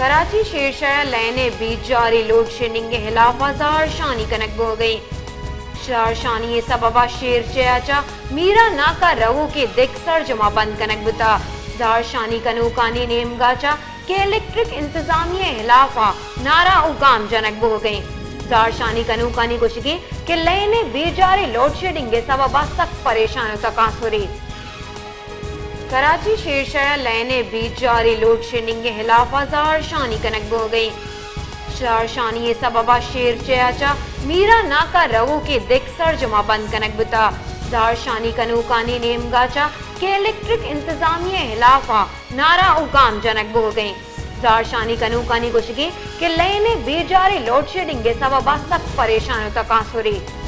کراچی شیرشاہ ءَ لین ءِ بیجاری لوڈشیڈنگ ءِ ہلاف ءَ زہرشانی کنگ بوگ ءَ اِنت۔ زہرشانی ءِ سبب ءَ شیرشاہ ءَ چہ میرا ناکہ روکیں دک سرجم ءَ بند کنگ بوتگ۔ زہرشانی کنوکانی نیمگ ءَ چہ کہ الیکٹرک انتظامیہ ءِ ہلاف ءَ نعرہ ءُ گام جنگ بوگ ءَ اِنت۔ زہرشانی کنوکانی گوشگ اِنت کہ لین ءِ بیجاری لوڈشیڈنگ ءِ سبب ءَ سک پریشان ءُ تکانسر اِنت۔ کراچی شیرشاہ ءَ لین ءِ بیجاری لوڈشیڈنگ ءِ ہلاف ءَ زہرشانی کنگ بوگ ءَ اِنت۔ زہرشانی ءِ سبب ءَ شیرشاہ ءَ چہ میرا ناکہ روکیں دک سرجم ءَ بند کنگ بوتگ۔ زہرشانی کنوکانی نیمگ ءَ چہ کہ الیکٹرک انتظامیہ ءِ ہلاف ءَ نعرہ ءُ گام جنگ بوگ ءَ اِنت۔ زہرشانی کنوکانی گوشگ اِنت کہ لین ءِ بیجاری لوڈشیڈنگ ءِ سبب ءَ سک پریشان ءُ تکانسر اِنت۔